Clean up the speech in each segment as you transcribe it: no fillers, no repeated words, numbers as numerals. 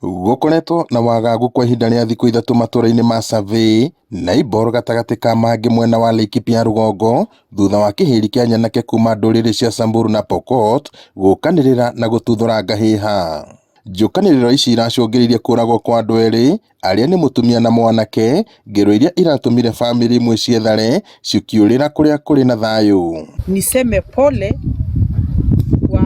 Gũkoretwo na wagagu kwa ihinda rĩa thikũ 3 matũra-inĩ ma Survey, Naibor gatagatĩ ka mangĩ mwena wa Laikipia rũgongo thutha wa kĩhĩri kĩa nyanake kuma ndũrĩrĩ cia Samburu na Pokot gũkanĩrĩra na gũtuthũra ngahĩha. Njũkanĩrĩro ici iracũngĩrĩirie kũragwo kwa andũ erĩ arĩa nĩ mũtumia na mwanake, ngero iria iratũmire bamĩrĩ imwe ciethare cikiũrĩra kũrĩa kũrĩ na thayũ. Niseme pole kwa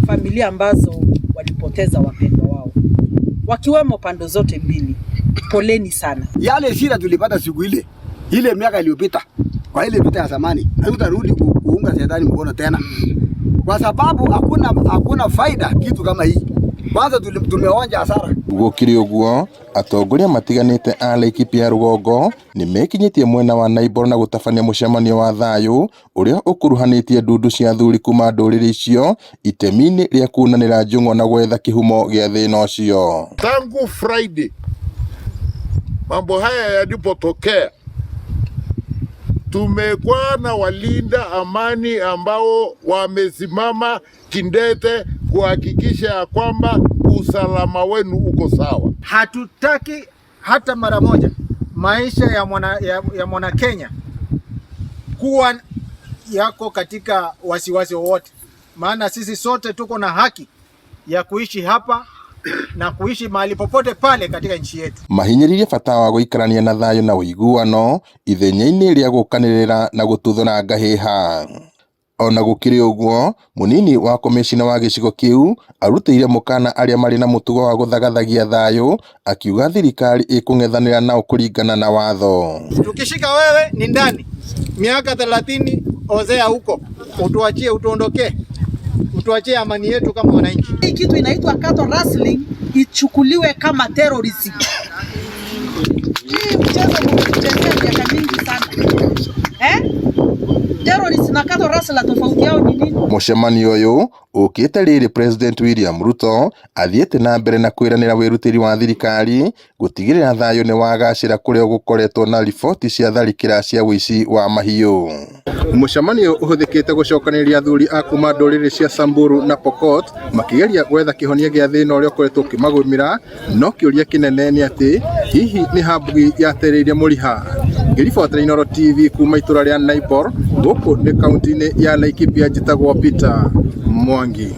familia ambazo walipoteza wapendwa wao wakiwemo pande zote mbili. Poleni sana. Yale shida tulipata siku ile ile miaka iliyopita kwa ile vita ya zamani, hatutarudi kuunga shetani mkono tena, kwa sababu hakuna faida kitu kama hii. Kwanza tumeonja hasara. Gũkĩrĩ ũguo, atongoria matiganĩte a Laikipia rũgongo nĩmekinyĩtie mwena wa Naibor na gũtabania mũcemanio wa thayũ ũrĩa ũkuruhanĩtie ndundu cia athuri kuma ndũrĩrĩ icio itemi-inĩ rĩa kunanĩra njũng'wa na gwetha kĩhumo gĩa thĩna ũcio. Tangu Friday mambo haya yalipotokea, tumekuwa na walinda amani ambao wamesimama kindete kuhakikisha ya kwamba usalama wenu uko sawa. Hatutaki hata mara moja maisha ya mwana Kenya kuwa yako katika wasiwasi wowote, maana sisi sote tuko na haki ya kuishi hapa na kuishi mahali popote pale katika nchi yetu. Mahinyĩrĩirie bata wa gũikarania na thayũ na ũiguano ithenya-inĩ rĩa gũkanĩrĩra na gũtuthũra ngahĩha. Ona gũkĩrĩ ũguo, mũnini wa komĩcina wa gĩcigo kĩu arutĩire mũkana arĩa marĩ na mũtugo wa gũthagathagia thayũ akiuga thirikari ĩkũng'ethanĩra nao kũringana na watho. Tukishika wewe ni ndani miaka 30, ozea huko, utuachie, utuondokee, utuachie amani yetu kama wananchi. Hii kitu inaitwa cattle rustling ichukuliwe kama terrorism. Hii mchezo mmetuchezea miaka mingi sana. Eh? Terrorist na cattle rustler tofauti yao ni nini? Mũcemanio ũyũ ũkĩte rĩrĩ President William Ruto athiĩte na mbere na kwĩranĩra wĩrutĩri wa thirikari gũtigĩrĩra thayũ nĩ wagacĩra kũrĩa gũkoretwo na riboti cia tharĩkĩra cia ũici wa mahiũ. Mũcemanio ũhũthĩkĩte gũcokanĩrĩria athuri a kuma ndũrĩrĩ cia Samburu na Pokot makĩgeria gwetha kĩhonia gĩa thĩna ũrĩa ũkoretwo ũkĩmagũmĩra, no kĩũria kĩnene nĩ atĩ hihi nĩ Hambugi yatereirie mũriha? Ngĩribotera Inooro TV kuma itũra rĩa Naibor gũkũ nĩ kaunti-inĩ ya Laikipia, njĩtagwo Peter Mwangi.